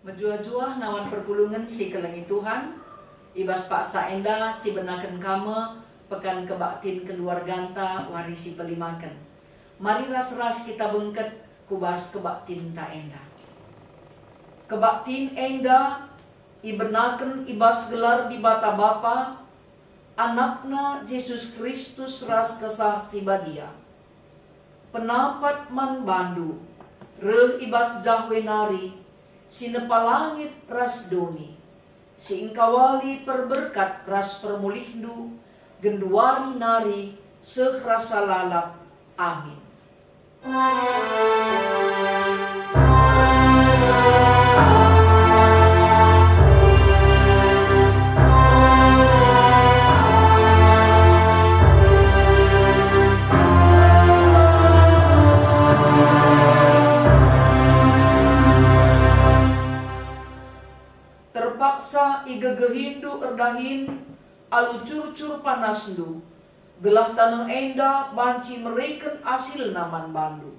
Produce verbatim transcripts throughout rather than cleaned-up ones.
Mejuah-juah nawan perpulungen si kelengi Tuhan, i bas paksa enda sibenaken kami Pekan Kebaktin Keluarganta wari si pelimaken. Mari ras-ras kita bengket ku bas kebaktinta enda. Kebaktin enda ibenaken i bas gelar Dibata Bapa, AnakNa Jesus Kristus ras Kesah Si Badia. Penapat man bandu, reh i bas Jahwe nari, si nepa langit ras doni, si engkawali perberkat ras permulihndu, genduari nari seh rasa lalap. Amin. Terpaksa igegehindu erdahin alu curcur panasndu, gelah taneh enda banci mereken asilna man bandu.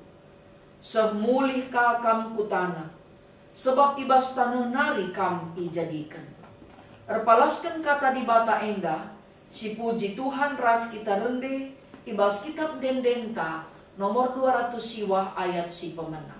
Seh mulih ka kam ku taneh, sebab i bas taneh nari kam ijadiken. Erpalasken kata Dibata enda, sipuji Tuhan ras kita rende i bas Kitap Ende-endenta nomor dua ratus siwah ayat si pemena.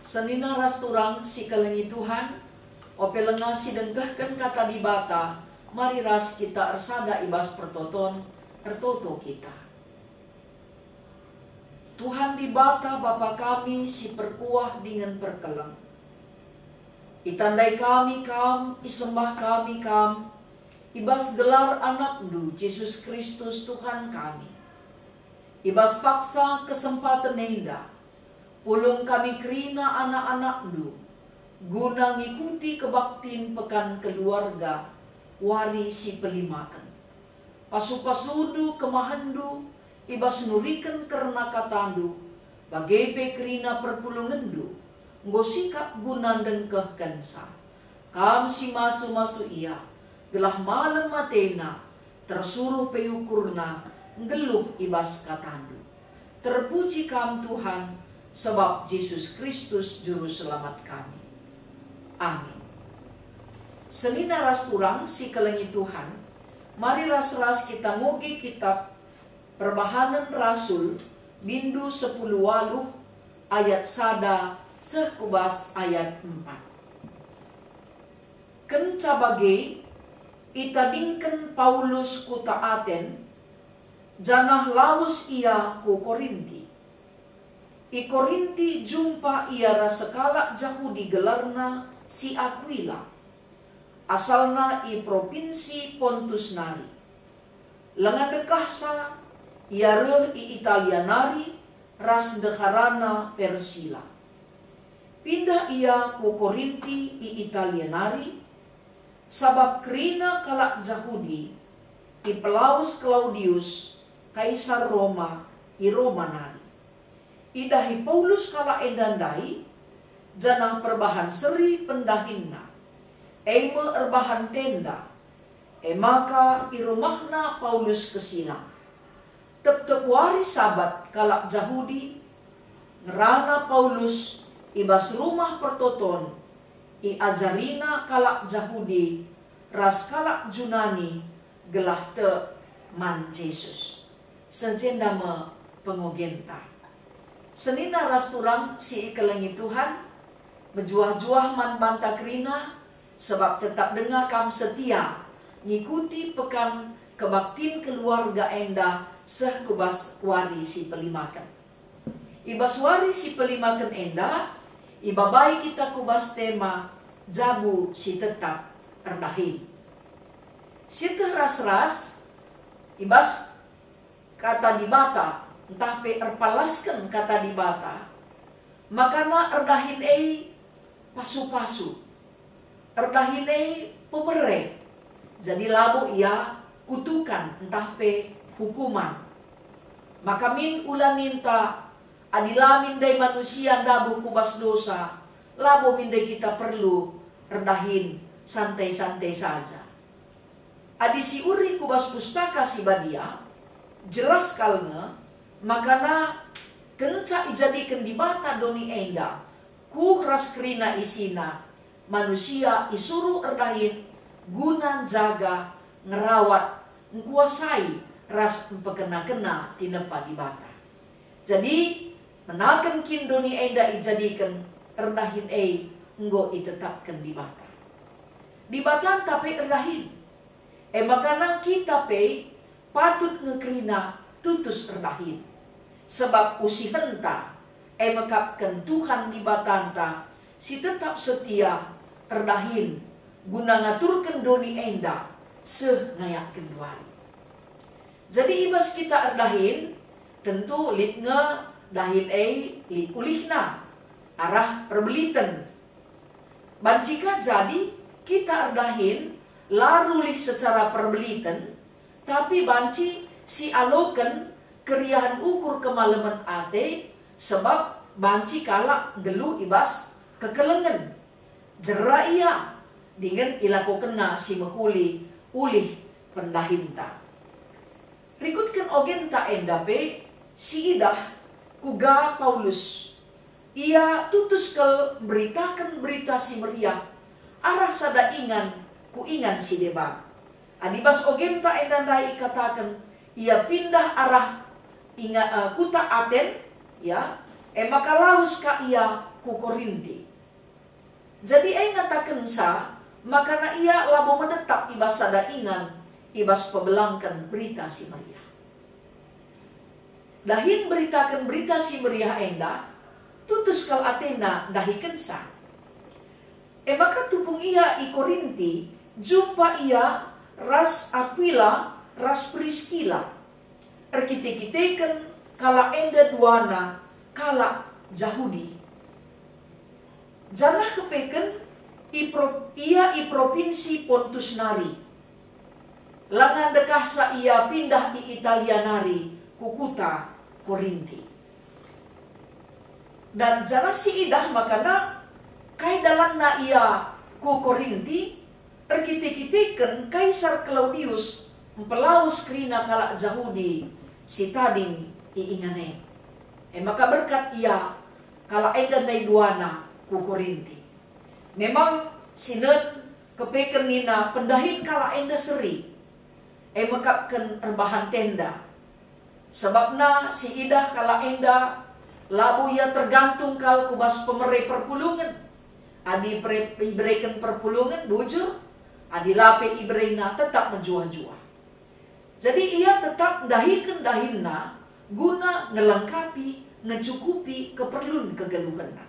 Senina ras turang si kelengi Tuhan, ope langa sidengkehken kata Dibata, mari ras kita ersada i bas pertoton, ertoto kita. Tuhan Dibata, Bapa kami si perkuah dingen perkeleng, itandai kami Kam, isembah kami Kam, i bas gelar AnakNdu, Jesus Kristus, Tuhan kami. I bas paksa kesempaten enda, pulung kami kerina anak-anakNdu, guna ngikuti kebaktin Pekan Keluarga wari si pelimaken. Pasu-pasuNdu kemahenNdu i bas nuriken kerna kataNdu, bage pe kerina perpulungenNdu, enggo sikap guna ndengkehkenca. Kam si masu-masu ia, gelah malem atena, tersuruh pe ukurna, nggeluh i bas kataNdu. Terpuji Kam, Tuhan, sebab Jesus Kristus Juru Selamat kami. Amin. Senina ras turang si kelengi Tuhan, mari ras-ras kita ngoge Kitap Perbahanen Rasul, bindu sepuluh waluh, ayat sada seh ku bas ayat empat. Kenca bage, itadingken Paulus kuta Aten, janah lawes ia ku Korinti. I Korinti jumpa ia ras sekalak Jahudi gelarna si Akuila, asalna i propinsi Pontus nari. Lenga ndekahsa ia reh i Italia nari ras ndeharana Persila. Pindah ia ku Korinti i Italia nari, sabap kerina kalak Jahudi ipelawes Klaudius, kaisar Roma, i Roma nari. Idahi Paulus kalak enda ndai, janah perbahan seri pendahinna, e me erbahan tenda, e maka i rumahna Paulus kesilang. Tep-tep wari Sabat kalak Jahudi ngerana Paulus i bas Rumah Pertoton, iajarina kalak Jahudi ras kalak Junani gelah tek man Jesus. Seh jenda me pengogenta. Senina ras turang si ikelengi Tuhan, mejuah-juah man banta kerina, sebab tetap denga kam setia ngikuti pekan kebaktin keluarga enda seh ku bas wari si pelimaken. I bas wari si pelimaken enda, ibabai kita ku bas tema jabu si tetap erdahin. Sieteh ras-ras, i bas Kata Dibata, ntah pe erpalasken Kata Dibata, makana erdahin e pasu-pasu, erdahin e pemere, jadi labo ia kutukan ntah pe hukuman. Maka min ula ninta, adi la min ndai manusia ndabuh ku bas dosa, labo min ndai kita perlu erdahin, santai-santai saja. Adi siuri ku bas Pustaka Si Badia, jelas kal nge, makana kenca ijadiken Dibata doni enda, kuh ras kerina isina, manusia isuruh erdahin guna njaga, ngerawat, ngkuasai, ras mpekena-kena tinepa Dibata. Jadi, menaken kin doni enda ijadiken, erdahin e enggo itetapken Dibata. Dibatanta pe erdahin. E maka nang kita pe patut nge kerina tutus erdahin. Sebab usihenta, e mekapken Tuhan Dibatanta si tetap setia erdahin guna ngaturken doni enda seh ngayakken wari. Jadi i bas kita erdahin, tentu lit nge dahin e lit ulihna, arah perbeliten. Banci ka jadi kita erdahin la rulih secara perbeliten, tapi banci sialoken keriahen ukur kemalemen ate, sebab banci kalak nggeluh i bas kekelengen. Jera ia, dingen ilakokenna si mehuli ulih pendahinta. Rikutken ogenta enda pe, siidah kuga Paulus. Ia tutus kal mberitaken Berita Si Meriah arah sada ingan ku ingan si deban. Adi bas ogenta enda ndai ikataken, ia pindah arah inga-, eh, kuta Aten, ya, e maka lawes ka ia ku Korinti. Jadi e ngatakenca, makana ia labo menetap i bas sada ingan i bas pebelangken Berita Si Meriah. Dahin mberitaken Berita Si Meriah enda, tutus kal atena ndahikenca. E maka tupung ia i Korinti, jumpa ia ras Akuila ras Priskila. Erkite-kiteken kalak enda duana kalak Jahudi. Janah kepeken i pro-, ia i propinsi Pontus nari. Langa ndekahsa ia pindah i Italia nari ku kuta Korinti. Dan janah siidah makana kai dalanna ia ku Korinti, erkite-kiteken Kaisar Klaudius mpelawes kerina kalak Jahudi si tading i ingan e. E maka berkat ia kalak enda ndai duana ku Korinti. Memang sinen kepeken nina pendahin kalak enda seri, e mekapken erbahan tenda. Sabapna siidah kalak enda, labo ia tergantung kal ku bas pemere perpulungen. Adi pere-, ibereken perpulungen, bujur, adi la pe iberena, tetap mejuah-juah. Jadi ia tetap ndahiken dahinna guna ngelengkapi, ngecukupi keperlun kegeluhenna.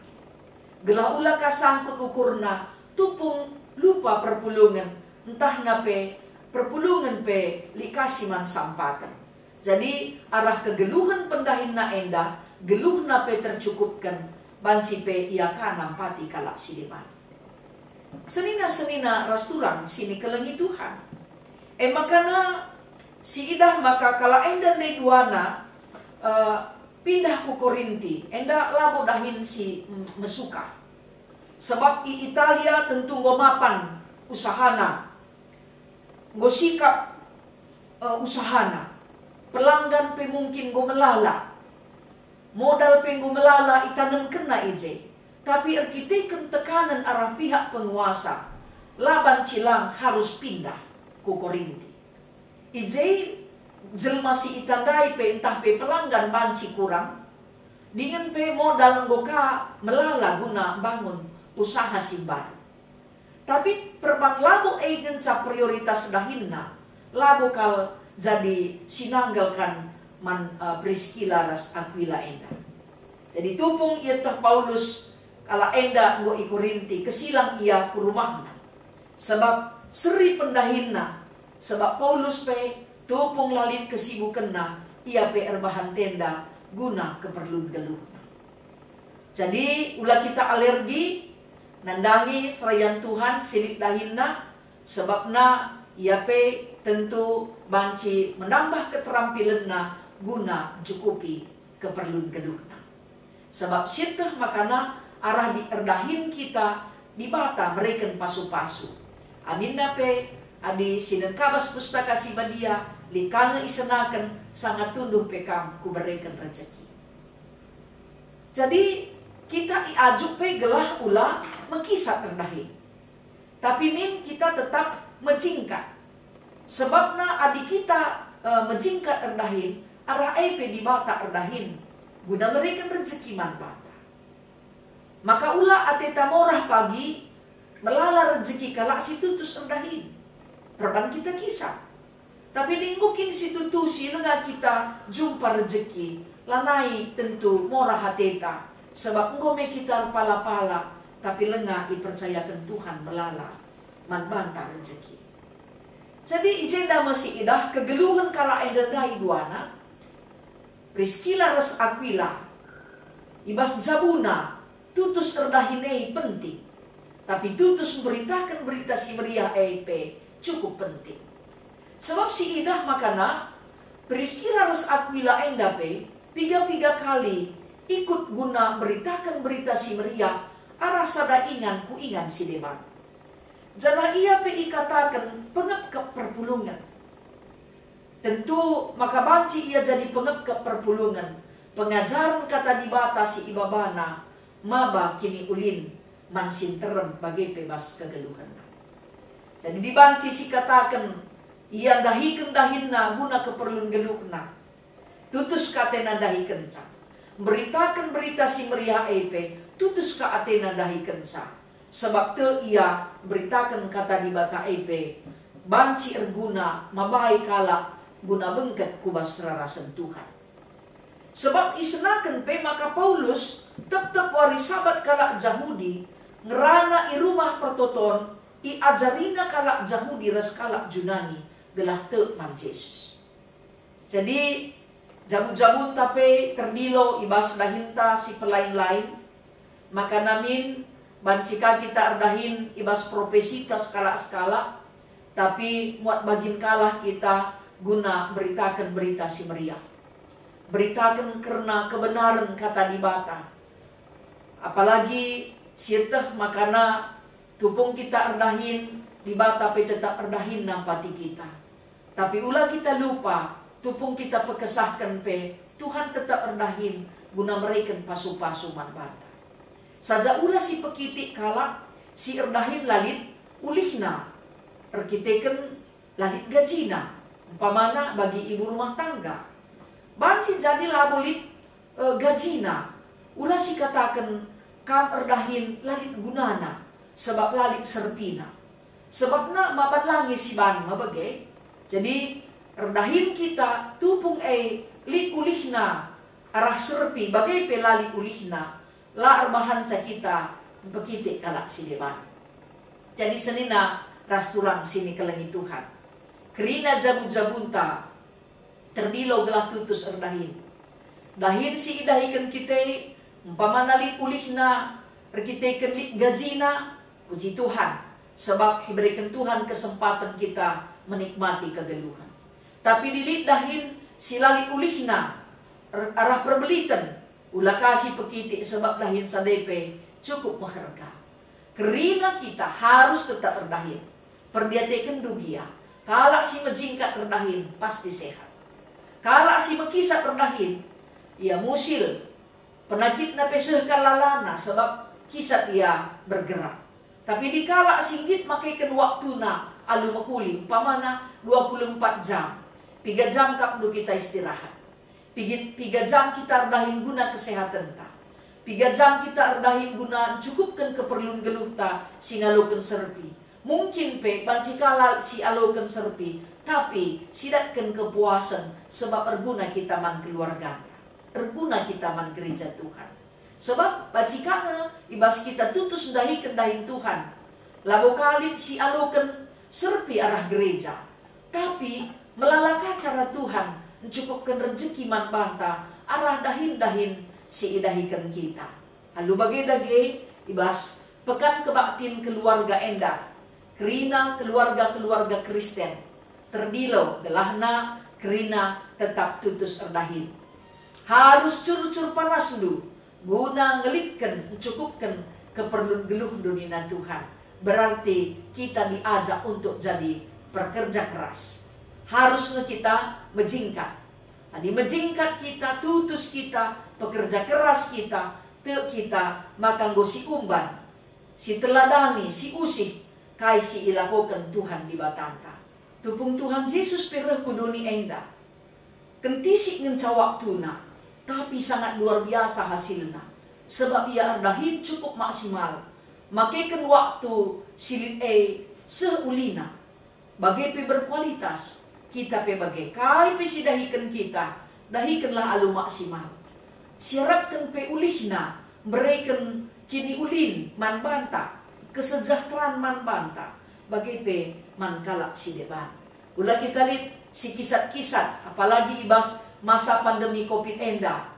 Gelah ula ka sangkut ukurna tupung lupa perpulungen, ntah na pe perpulungen pe lit ka si man sampaten. Jadi, arah kegeluhen pendahinna enda, geluhna pe tercukupken, banci pe ia ka nampati kalak si deban. Senina-senina ras turang si nikelengi Tuhan. E makana, siidah maka kalak enda ndai duana, eh, pindah ku Korinti, enda labo dahin si m-, mesukah. Sabap i Italia tentu enggo mapan usahana, enggo sikap, eh, usahana. Pelanggan pe mungkin enggo melala. Modal pe enggo melala itanemkenna i je. Tapi erkiteken tekanen arah pihak penguasa, la banci lang harus pindah ku Korinti. I je jelma si itandai pe ntah pe pelanggan banci kurang, dingen pe modal enggo ka melala guna mbangun usaha si mbaru. Tapi perban labo e ngenca prioritas dahinna, labo kal jadi si nanggal kan man, eh, Priskila ras Akuila enda. Jadi tupung ieteh Paulus kalak enda enggo i Korinti, kesilang ia ku rumahna. Sabap seri pendahinna, sabap Paulus pe tupung la lit kesibukenna, ia pe erbahan tenda guna keperlun geluhna. Jadi, ula kita alergi nandangi serayan Tuhan si lit dahinna, sebabna ia pe tentu banci menambah keterampilenna guna mencukupi keperlun geluhna. Sebab sieteh makana arah di erdahin kita Dibata mereken pasu-pasu. Aminna pe, adi sinen ka bas Pustaka Si Badia, lit ka nge isenaken, sanga tunduh pe kam kubereken rejeki. Jadi, kita iajuk pe gelah ula mekisat erdahin. Tapi min kita tetap mejingkat. Sebabna adi kita, eh, mejingkat erdahin, arah e pe Dibata erdahin, guna mereken rejeki man banta. Maka ula ateta morah pagi, melala rejeki kalak si tutus erdahin. Perban kita kisah. Tapi adi enggo kin si tutusi langa kita jumpa rejeki, lanai tentu morah ateta, sabap enggo me kita erpala-pala, tapi langa ipercayaken Tuhan melala man banta rejeki. Jadi i jenda me si idah kegeluhen kalak enda ndai duana, Priskila ras Akuila, i bas jabuna, tutus erdahin e penting, tapi tutus mberitaken Berita Si Meriah e pe cukup penting. Sebab si idah makana Priskila ras Akuila enda pe piga-piga kali ikut guna mberitaken Berita Si Meriah arah sada ingan ku ingan si deban. Janah ia pe ikataken pengepkep perpulungen. Tentu maka banci ia jadi pengepkep perpulungen, pengajaren Kata Dibata si ibabana maba kiniulin man si nterem bage pe bas kegeluhenna. Jadi dibanci sikataken ia ndahiken dahinna guna keperlun geluhna. Tutus ka atena ndahikenca. Mberitaken Berita Si Meriah e pe tutus ka atena ndahikenca. Sabap tek ia mberitaken Kata Dibata e pe banci erguna mabai kalak guna bengket ku bas rarasen Tuhan. Sebab isenaken pe maka Paulus tep-tep wari Sabat kalak Jahudi ngerana i Rumah Pertoton, iajariNa kalak Jahudi ras kalak Junani gelah tek man Jesus. Jadi, jabu-jabunta pe terdilo i bas dahinta si pelain-lain, maka namin banci ka kita erdahin i bas profesita sekalak-sekalak, tapi muat bagin kalah kita guna beritaken Berita Si Meriah. Beritaken kerna kebenaren Kata Dibata. Apalagi sieteh makana tupung kita erdahin, Dibata pe tetap erdahin nampati kita. Tapi ula kita lupa, tupung kita pekesahken pe, Tuhan tetap erdahin guna mereken pasu-pasu man banta. Saja ula si pekitik kalak si erdahin la lit ulihna erkiteken la lit gajina, umpamana bagi ibu rumah tangga. Banci jadi labo lit, e, gajina, ula sikataken kam erdahin la lit gunana, sebab la lit serpina. Sebabna maban langi si ban me bage. Jadi, erdahin kita tupung e lit ulihna arah serpi bage pe la lit ulihna, la erbahanca kita mpekitik kalak si deban. Jadi senina ras turang si nikelengi Tuhan. Kerina jabu-jabunta terdilo gelah tutus erdahin. Dahin si idahiken kita e, umpamana lit ulihna, erkiteken lit gajina, puji Tuhan, sebab ibereken Tuhan kesempaten kita menikmati kegeluhen. Tapi adi lit dahin si la lit ulihna, er-, arah perbeliten, ula ka si pekitik sebab dahin sada pe cukup meherga. Kerina kita harus tetap erdahin. Perdiatekenndu gia, kalak si mejingkat erdahin pasti sehat. Kalak si mekisat erdahin, ia musil, penakitna pe seh kal lalana sebab kisat ia bergerak. Tapi adi kalak si nggit makeken waktuna alu mehuli, umpamana dua puluh empat jam, Piga jam kap ndu kita istirahat? Piga, piga jam kita erdahin guna kesehatenta? Piga jam kita erdahin guna ncukupken keperlun geluhta si ngaloken serpi? Mungkin pe banci kalak si aloken serpi, tapi sidatken kepuasen sebab erguna kita man keluarganta, erguna kita man gereja Tuhan. Sebab banci ka nge i bas kita tutus ndahiken dahin Tuhan. Labo ka lit si aloken serpi arah gereja, tapi melala ka cara Tuhan ncukupken rejeki man banta arah dahin-dahin si idahiken kita. Alu bage dage, i bas Pekan Kebaktin Keluarga enda, kerina keluarga-keluarga Kristen terdilo gelahna kerina tetap tutus erdahin. Harus curcur panasndu guna ngelitken, ncukupken keperlun geluhndu nina Tuhan. Berarti kita diajak untuk jadi pekerja keras. Harus nge kita mejingkat. Adi mejingkat kita, tutus kita, pekerja keras kita, tek kita, maka enggo siumban, siteladani, siusih kai si ilakoken Tuhan Dibatanta. Tupung Tuhan Jesus pe reh ku doni enda. Kentisik ngenca waktuna, tapi sangat luar biasa hasilna, sebab ia erdahin cukup maksimal, makeken waktu si lit e seh ulina. Bage pe berkualitas, kita pe bage, kai pe si dahiken kita, dahikenlah alu maksimal. Siarapken pe ulihna, mbereken kiniulin man banta, kesejahteraan man banta, bage pe man kalak si deban. Ula kita lit sikisat-kisat, apalagi i bas masa pandemi covid enda.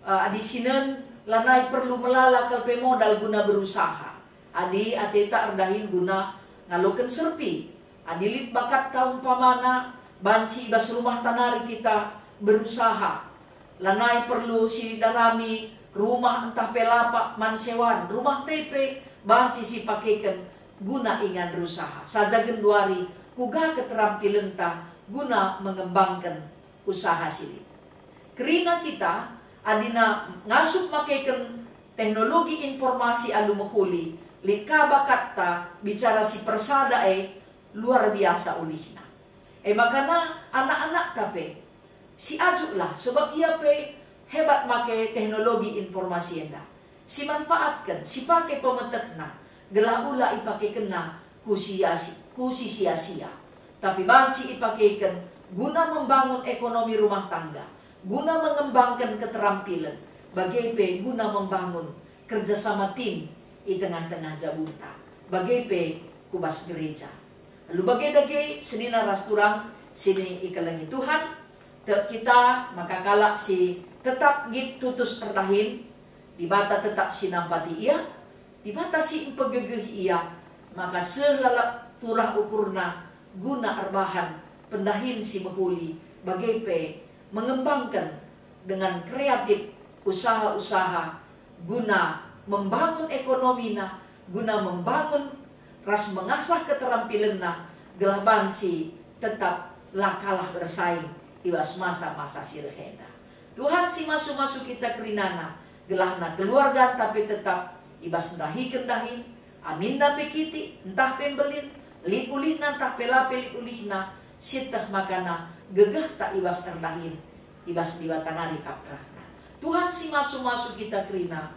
Eh, adi sinen lanai perlu melala kal pe modal guna berusaha. Adi ateta erdahin guna ngaloken serpi. Adi lit bakatta umpamana banci i bas rumahta nari kita berusaha. Lanai perlu sidarami rumah ntah pe lapak man sewan, rumahta pe banci sipakeken guna ingan berusaha. Saja genduari kuga keterampilenta guna mengembangken usaha si lit. Kerina kita, adina ngasup makeken teknologi informasi alu mehuli, lit ka bakatta bicara si persada e luar biasa ulihna. E makana anak-anakta pe, siajuklah, sebab ia pe hebat make teknologi informasi enda. Simanfaatken, sipake pemetehna, gelah ula ipakekenna ku sia-si-, ku si sia-sia, tapi banci ipakeken guna membangun ekonomi rumah tangga, guna mengembangken keterampilen, bage pe guna membangun kerjasama tim i tengah-tengah jabunta, bage pe ku bas gereja. Alu bage dage senina ras turang si ikelengi Tuhan, tek kita maka kalak si tetap nggit tutus erdahin, Dibata tetap si nampati ia, Dibata si mpegegehi ia, maka seh lalap turah ukurna guna erbahan pendahin si mehuli, bage pe mengembangken dengan kreatif usaha-usaha guna membangun ekonomina, guna membangun ras mengasah keterampilenna, gelah banci tetap la kalah bersaing i bas masa-masa si reh enda. Tuhan si masu-masu kita kerinana, gelahna keluarganta pe tetap i bas ndahiken dahin, aminna pe kitik, ntah pe mbelin, lit ulihna ntah pe la pe lit ulihna, sieteh makana gegehta i bas erdahin, i bas Dibata nari kap rehna. Tuhan si masu-masu kita kerina.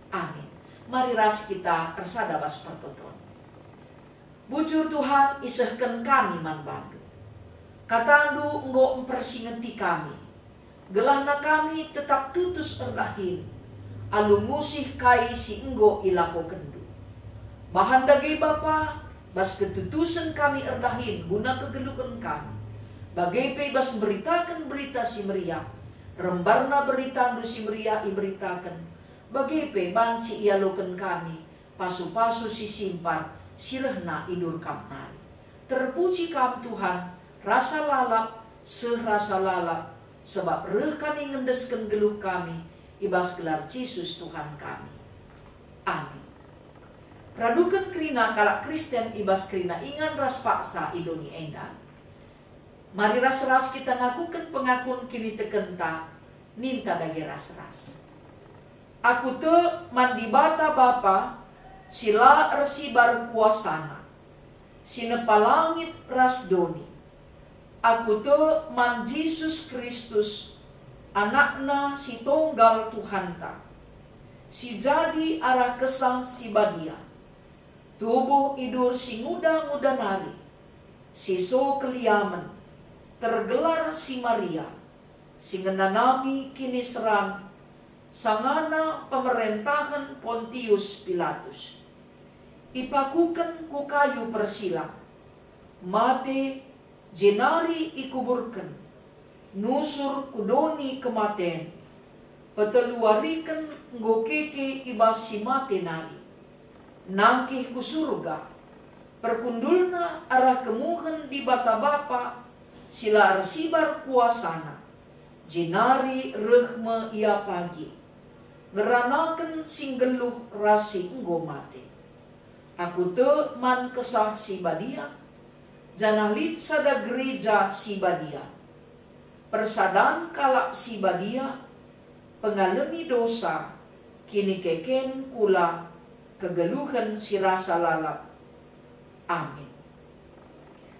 Amin. Mari ras kita ersada bas pertoton. Bujur Tuhan, isehken kami man bandu. KataNdu enggo mpersingeti kami, gelahna kami tetap tutus erdahin, alu ngusih kai si enggo ilakokenndu. Bahan dage Bapa, bas ketutusen kami erdahin guna kegeluhen kami, bage pe bas mberitaken Berita Si Meriah, rembarna beritandu si meriah iberitaken, bage pe banci ialoken kami pasu-pasu si simpar si rehna i Durkam nari. Terpuji Kam, Tuhan, rasa lalap, seh rasa lalap, sebab reh kami ngendesken geluh kami i bas gelar Jesus Tuhan kami. Amin. Raduken kerina kalak Kristen i bas kerina ingan ras paksa i doni enda, mari ras-ras kita ngakuken pengakun kinitekenta, ninta dage ras-ras. Aku tek man Dibata Bapa si la ersibar kuasaNa, si nepa langit ras doni. Aku tek man Jesus Kristus, AnakNa si tonggal Tuhanta, si jadi arah Kesah Si Badia, tubuh idur si nguda-nguda nari, si so keliamen, tergelar si Maria, si ngenanami kiniseran sangana pemerentahen Pontius Pilatus. Ipakuken ku kayu persilang, mate, jenari ikuburken, nusur ku doni kematen, peteluariken enggo keke i bas si mate nari. Nangkih ku Surga, perkundulna arah kemuhen Dibata Bapa si la ersibar kuasaNa, jenari reh me Ia pagi, ngeranaken si nggeluh ras si enggo mate. Aku tek man Kesah Si Badia, janah lit sada gereja si badia, persadan kalak si badia, pengalemi dosa, kinikeken kula, kegeluhen si rasa lalap. Amin.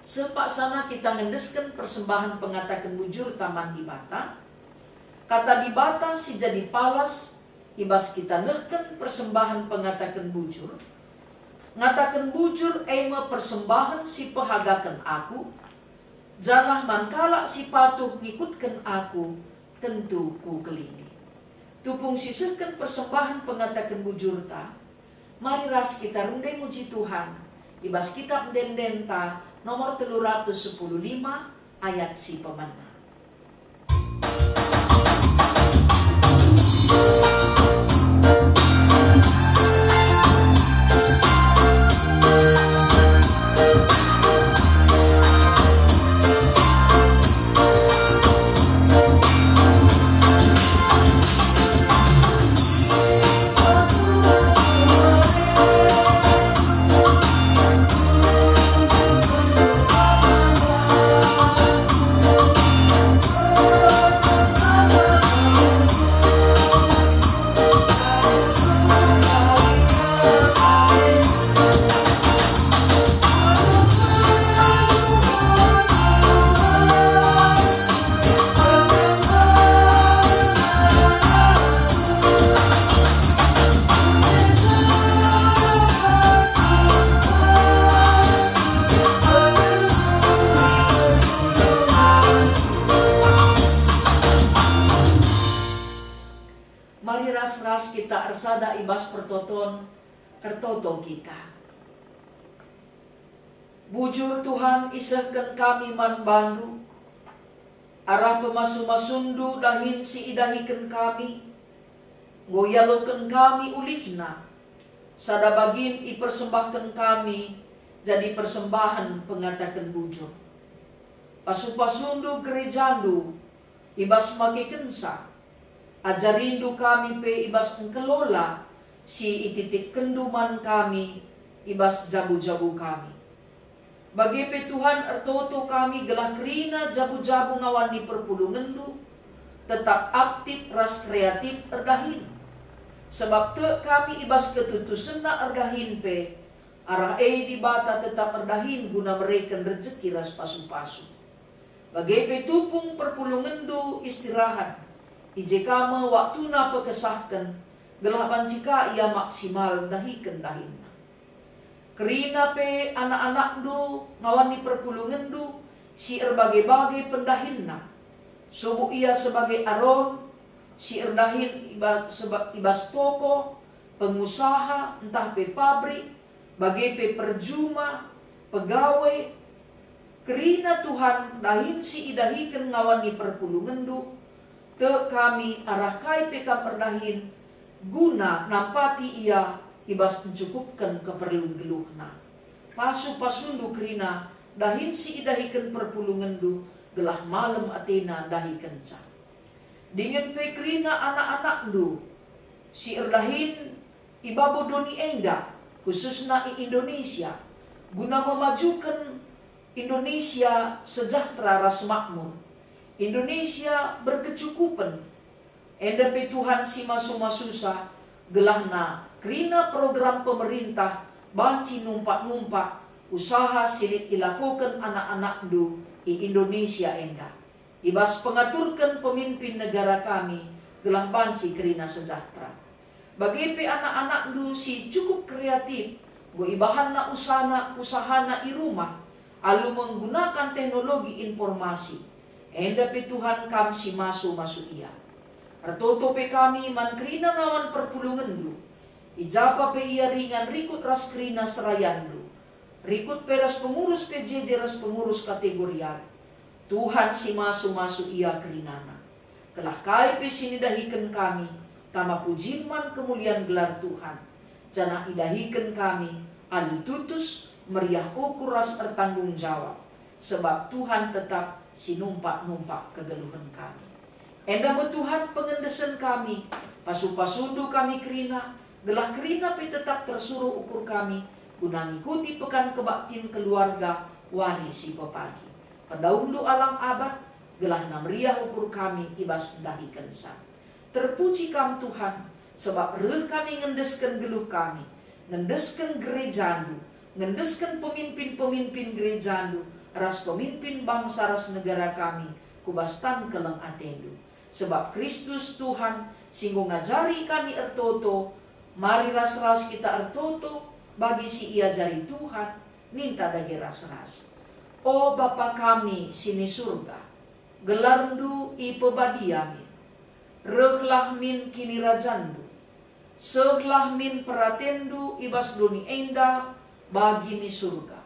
Seh paksana kita ngendesken persembahen pengataken bujurta man Dibata. Kata Dibata si jadi palas i bas kita nehken persembahen pengataken bujur. Ngataken bujur e me persembahen si pehagaken aku, janah man kalak si patuh ngikutken aku, tentu kukelengi. Tupung sisehken persembahen pengataken bujurta, mari ras kita rende muji Tuhan i bas Kitab Ende-endenta nomor telu ratus sepuluh lima, ayat si pemena. Mari ras-ras kita ersada i bas pertoton, ertoto kita. Bujur Tuhan isehken kami man bandu, arah pemasu-masuNdu dahin si idahiken kami, enggo ialoken kami ulihna, sada bagin ipersembahken kami jadi persembahen pengataken bujur. Pasu-pasuNdu gerejaNdu i bas makekenca, ajarindu kami pe i bas engkelola si ititipkenNdu man kami i bas jabu-jabu kami. Bage pe Tuhan, ertoto kami gelah kerina jabu-jabu ngawan ni perpulungenNdu tetap aktif ras kreatif erdahin. Sebab tek kami i bas ketutusenna erdahin pe, arah e Dibata tetap erdahin guna mereken rejeki ras pasu-pasu. Bage pe tupung perpulungenNdu istirahat, i je ka me waktuna pekesahken, gelah banci ka ia maksimal ndahiken dahinna. Kerina pe anak-anakNdu ngawan ni perpulungenNdu si erbage-bage pendahinna, subuk ia sebage Aron, si erdahin i ba-, seba-, i bas toko, pengusaha, ntah pe pabrik, bage pe perjuma, pegawai. Kerina Tuhan dahin si idahiken ngawan ni perpulungenNdu, tek kami arah kai pe Kam erdahin, guna nampati ia i bas encukupken keperlun geluhna. Pasu-pasuNdu kerina dahin si idahiken perpulungenNdu, gelah malem atena ndahikenca. Dingen pe kerina anak-anakNdu si erdahin i babo doni enda, khususna i Indonesia, guna memajuken Indonesia sejahtera ras makmur, Indonesia berkecukupen. Enda pe Tuhan si masu-masusa, gelahna kerina program pemerintah banci numpak-numpak usaha si lit ilakoken anak-anakNdu i Indonesia enda, i bas pengaturken pemimpin negara kami gelah banci kerina sejahtera. Bage pe anak-anakndu si cukup kreatif, enggo ibahanna usana, usahana i rumah, alu menggunakan teknologi informasi. Enda pe Tuhan Kam si masu-masu ia. Ertoto pe kami man kerina ngawan perpulungenNdu, i ja pe ia ringan rikut ras kerina serayanNdu, rikut pe ras pengurus P J J ras pengurus kategorial. Tuhan si masu-masu ia kerinana. Gelah kai pe si nidahiken kami, tama pujin man kemulian gelar Tuhan, janah idahiken kami alu tutus, meriah ukur ras ertanggung jawab, sebab Tuhan tetap si numpak-numpak kegeluhen kami. Enda me Tuhan pengendesen kami, pasu-pasuNdu kami kerina, gelah kerina pe tetap tersuruh ukur kami guna ngikuti pekan kebaktin keluarga wari si pepagi. PedauhNdu alang abad, gelahna meriah ukur kami i bas ndahikenca. Terpuji Kam Tuhan, sebab reh kami ngendesken geluh kami, ngendesken gerejaNdu, ngendesken pemimpin-pemimpin gerejaNdu, ras pemimpin bangsa ras negara kami ku bas tan keleng ateNdu. Sebab Kristus Tuhan si enggo ngajari kami ertoto, mari ras-ras kita ertoto bagi si iajari Tuhan, ninta dage ras-ras. O Bapa kami si ni Surga, gelarNdu ipebadia min. Rehlah min kinirajanNdu. Sehlah min peratenNdu i bas doni enda bagi ni Surga.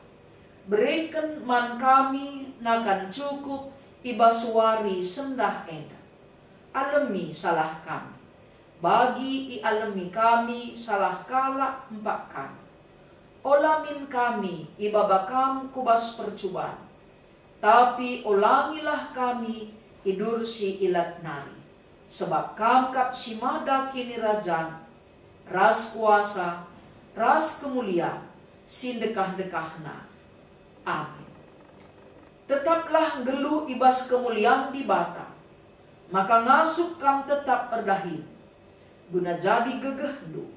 Bereken man kami nakan cukup i bas wari sendah enda. Alemi salah kami, bagi ialemi kami salah kalak empak kami. Ola min kami ibaba Kam ku bas percuban, tapi olangilah kami i bas si ilat nari, sebab Kam kap si mada kinirajan, ras kuasa, ras kemulian si ndekah-ndekahna. Amin. Tetaplah nggeluh i bas kemulian Dibata, maka ngasup kam tetap erdahin, guna jadi gegehndu,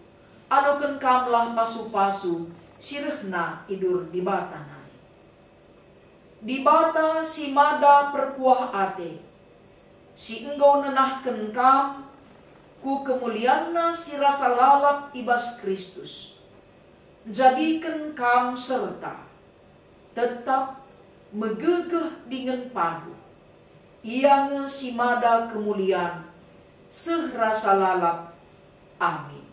aloken kamlah pasu-pasu si rehna i bas Dibata nari. Dibata si mada perkuah ate, si enggo nenahken kam ku kemulianNa si rasa lalap i bas Kristus, njadiken kam serta tetap megegeh dingen paguh. Ia nge si mada kemulian seh rasa lalap. Amin.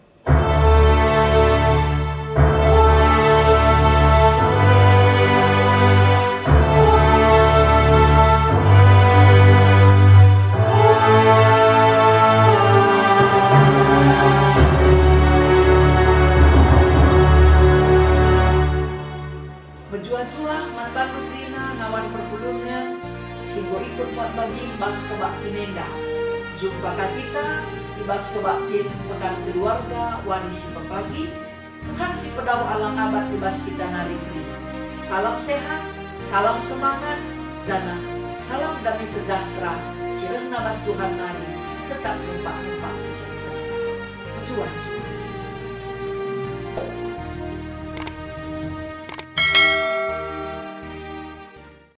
Mejuah-juah man bandu kerina ngawan perpulungen si enggo ikut muat bagi bas kebaktin enda. Jumpa ka kita i bas kebaktin Pekan Keluarga wari si pepagi. Tuhan si pedauh alang abad i bas kita nari kerina. Salam sehat, salam semangat, janah salam damai sejahtera si rehna bas Tuhan nari tetap numpak-numpak. Mejuah-juah.